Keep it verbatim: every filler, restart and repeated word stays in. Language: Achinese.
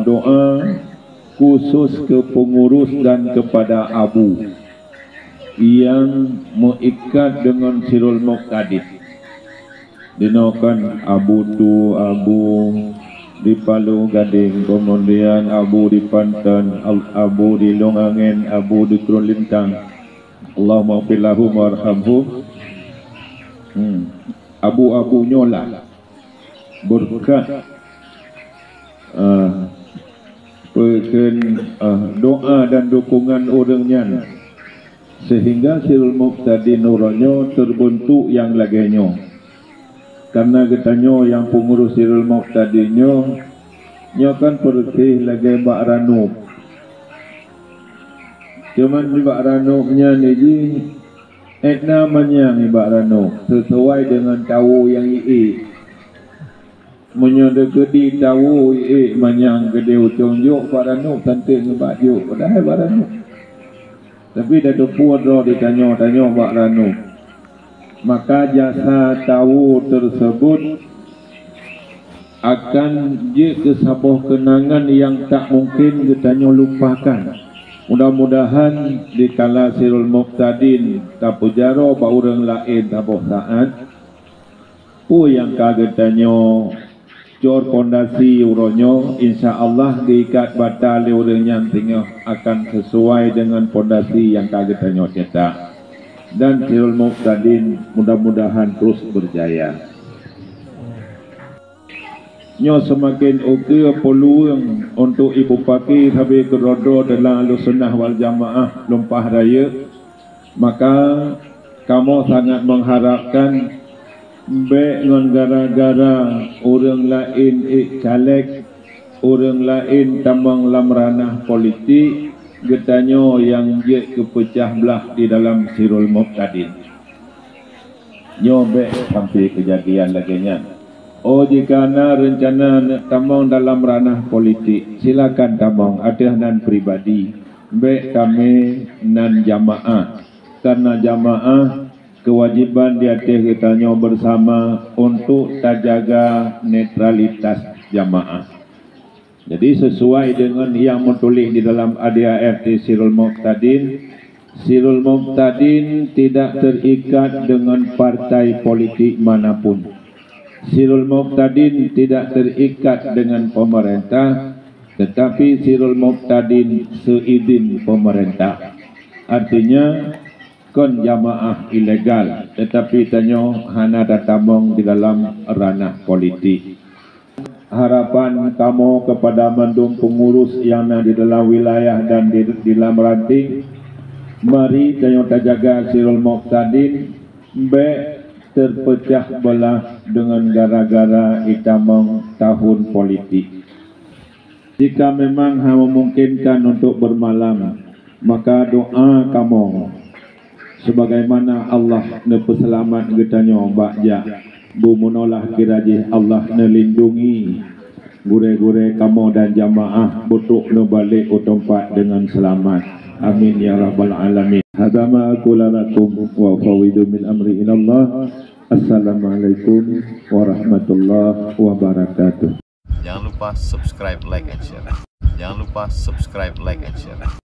Doa khusus ke pengurus dan kepada Abu yang meuikat dengan Sirul Muqtadin. Dinoe kan Abu Tu, Abu di Palu Gading, kemudian Abu di Panton, Ab-, Abu di Lông Angén, Abu di Krueng Lintang. Allahumma ighfir lahum warhamhum. Hmm. Abu-abu nyoe lah berkat, eh, peukén, eh, doa dan dukungan ureuëng nyan, sehingga Sirul Muqtadin uroe nyoe terbentuk nyang lagée nyoe. Karena geutanyoe nyang peungurus Sirul Muqtadin nyoe, nyoe kan peureutih lagée bak ranub. Cuman nibak ranub nyan jih, ék na manyang nibak ranub, sisuai deungon tawo nyang iék. Meunyoe deukeudi tawo iék manyang keudeh ucong jok bak ranub, tanteuk nibak jok, padahai bak ranub. Tapi tateupeue droe di tanyoe, tanyoe bak ranub. Maka jasa tawo tersebut akan jeuet keu saboh keunangan nyang tak mungkin geutanyoe lupakan. Mudah-mudahan dikala Sirul Muqtadin tapeujaroe bak ureuëng laén saboh saát, peue nyang ka geutanyoe cor pondasi uroe nyoe, insya Allah geuikat bata lé ureuëng nyan singoh akan sesuai deungon pondasi nyang ka geutanyoe cetak. Dan Sirul Muqtadin mudah-mudahan terus berjaya. Nyoe seumaken ukeue peuluweueng untuk Ibu Paki sabe keudroe-droe dalam Ahlussunnah wal Jamaah Lumpah Rayeuk. Maka kamoe sangat mengharapkan bék ngon gara-gara ureuëng laén ék caleg, ureuëng laén tamong lam ranah politik, geutanyoe nyang jeuet keupeucah blah di dalam Sirul Muqtadin. Nyoe bék sampai keujadian lagée nyan. Oh, jika na reuncana neuk tamong dalam ranah politik, silakan tamong ateueh nan pribadi. Bék tamé nan jamaah, karena jamaah kewajiban di ateueh geutanyoe bersama untuk tajaga netralitas jamaah. Jadi, sesuai dengan yang meutuléh di dalam A D A R T Sirul Muqtadin, Sirul Muqtadin tidak terikat dengan partai politik manapun. Sirul Muqtadin tidak terikat dengan pemerintah, tetapi Sirul Muqtadin seizin pemerintah. Artinya, kon jamaah ilegal, tetapi tanyoe hana tatamong di dalam ranah politik. Harapan kamoe kepada mandum pengurus nyang na di dalam wilayah dan di, di lam ranting, mari tanyoe tajaga Sirul Muqtadin, bék terpecah belah dengan gara-gara itamong tahun politik. Jika memang hana memungkinkan untuk bermalam, maka doa kamoe sebagaimana Allah neupeuseulamat geutanyoe bak jak bu meunolah kira jih Allah neulindungi gurée-gurée kamoe dan jamaah beutrok neubalek u teumpat deungon seulamat. Amin ya rabbal alamin. Hadza ma aqulu lakum wa ufawwidu min amri ilallah. Assalamualaikum warahmatullahi wabarakatuh. Jangan lupa subscribe, like, and share. Jangan lupa subscribe, like, and share.